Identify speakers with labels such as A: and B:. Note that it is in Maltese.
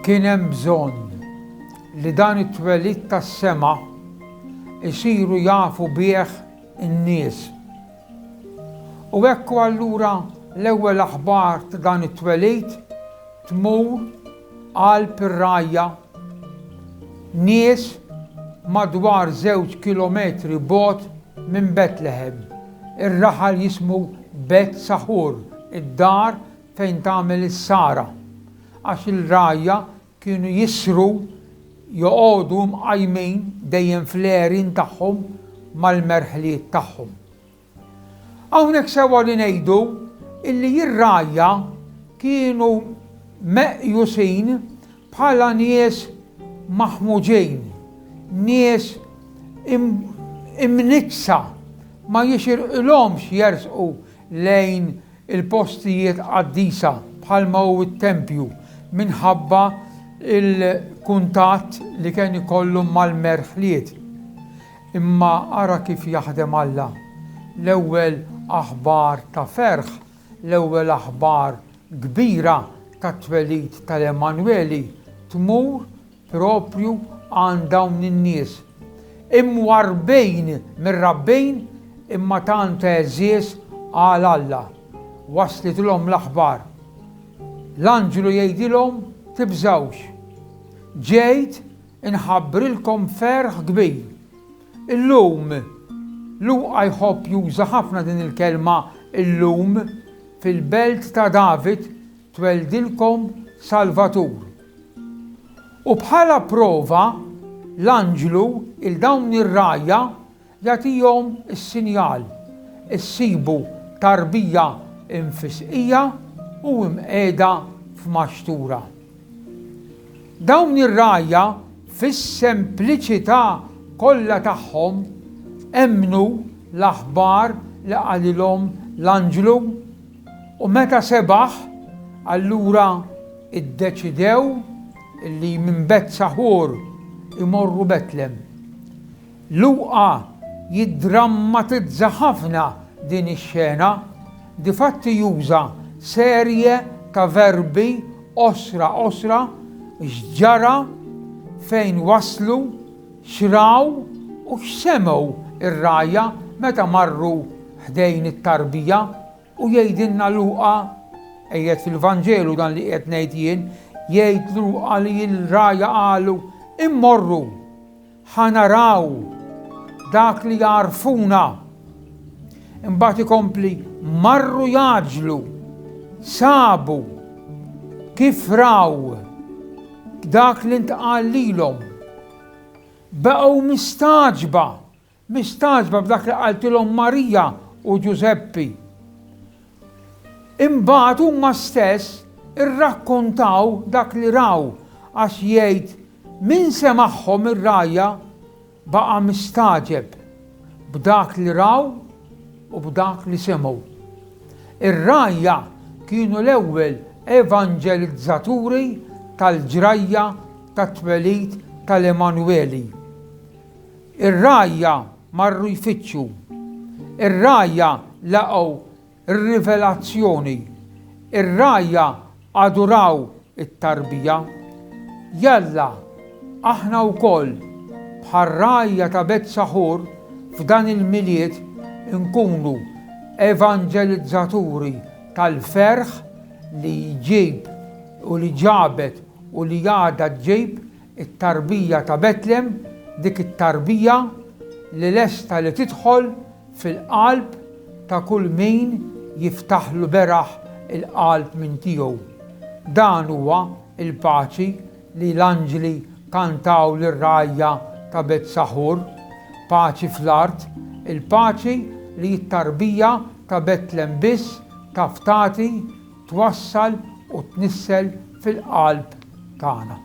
A: Kien hemm bżonn li dan it-twelid tas-sema jsiru jafu bih in-nies. U hekk allura l-ewwel aħbar ta' dan it-twelid tmur qalb ir-rgħajja, nies madwar żewġ kilometri bogħod minn Betlehem. Ir-raħal jismu Bet Saħur, id-dar fejn tagħmel is-sara, għax il-rgħajja kienu jisru joqogħdu mqajmin dejjem fl-għerien tagħhom mal-merħliet tagħhom. Hawnhekk sewwa li ngħidu illi r-rgħajja kienu meqjusin bħala nies maħmuġin, nies imniġġsa, ma jixirqilhomx jersqu lejn il-postijiet qaddisa bħalma hu t-tempju minħabba l-kuntatt li kien ikollhom mal-merħliet. Imma ara kif jaħdem Alla! L-ewwel aħbar ta' ferħ, l-ewwel aħbar kbira tat-twelid tal-Emmanweli tmur proprju għand dawn in-nies, imwarrbin mir-rabbin imma tant għeżież għal Alla. Waslitilhom l-aħbar. L-anġlu jgħidilhom, Tibżgħux. Ġejt inħabbrilkom ferħ kbir. Illum, Luqa jħobb juża ħafna din il-kelma illum, fil-belt ta' David tweldilkom Salvatur. U bħala prova, l-anġlu 'il dawn ir-rgħajja jagħtihom is-sinjal, issibu tarbija mfisqija u mqiegħda f'maxtura. Dawn ir-rgħajja fis-sempliċità kollha tagħhom emmnu l-aħbar li qalilhom l-anġlu. U meta sebaħ, allura iddeċidew li minn Bet-Saħur imorru Betlem. Luqa jiddrammatizza ħafna din ix-xena, difatti juża serje ta' verbi qosra qosra x'ġara, fejn waslu, x'raw u x'semgħu r-rgħajja meta marru ħdejn it-tarbija. U jgħidilna Luqa, qiegħed fil-Vanġelu dan li qiegħed ngħid jien, jgħid Luqa li l-rgħajja qalu, Immorru, ħa naraw dak li jgħarrfuna. Imbagħad ikompli, marru jgħaġġlu, sabu kif raw dak li ntqal lilhom. Baqgħu mistagħġba Mistagħġba b'dak li qaltilhom Marija u Ġużeppi. Imbagħad huma stess irrakkontaw dak li raw għax jgħid min semagħhom ir-rgħajja baqa' mistagħġeb b'dak li raw u b'dak li semgħu. Ir-rgħajja kienu l-ewwel evanġelizzaturi tal-ġrajja tat-twelid tal-Emmanweli. Ir-rgħajja marru jfittxu. Ir-rgħajja laqgħu r-rivelazzjoni. Ir-rgħajja aduraw it-tarbija. Jalla, aħna wkoll, bħar-rgħajja ta' Bet-Saħur f'dan il-Milied inkunu evanġelizzaturi tal-ferħ li jġib u li ġabet u li għadha ġġib It-tarbija ta' Betlem, dik it-tarbija li lesta li tidħol fil-qalb ta' kull min jiftaħlu beraħ il-qalb minn tiegħu. Dan huwa l-paċi li l-anġli kantaw lir-rgħajja ta' Bet-Saħur, paċi fl-art, il-paċi li t-tarbija ta' Betlem biss taf tagħti, twassal u tnissel fil-qalb tagħna.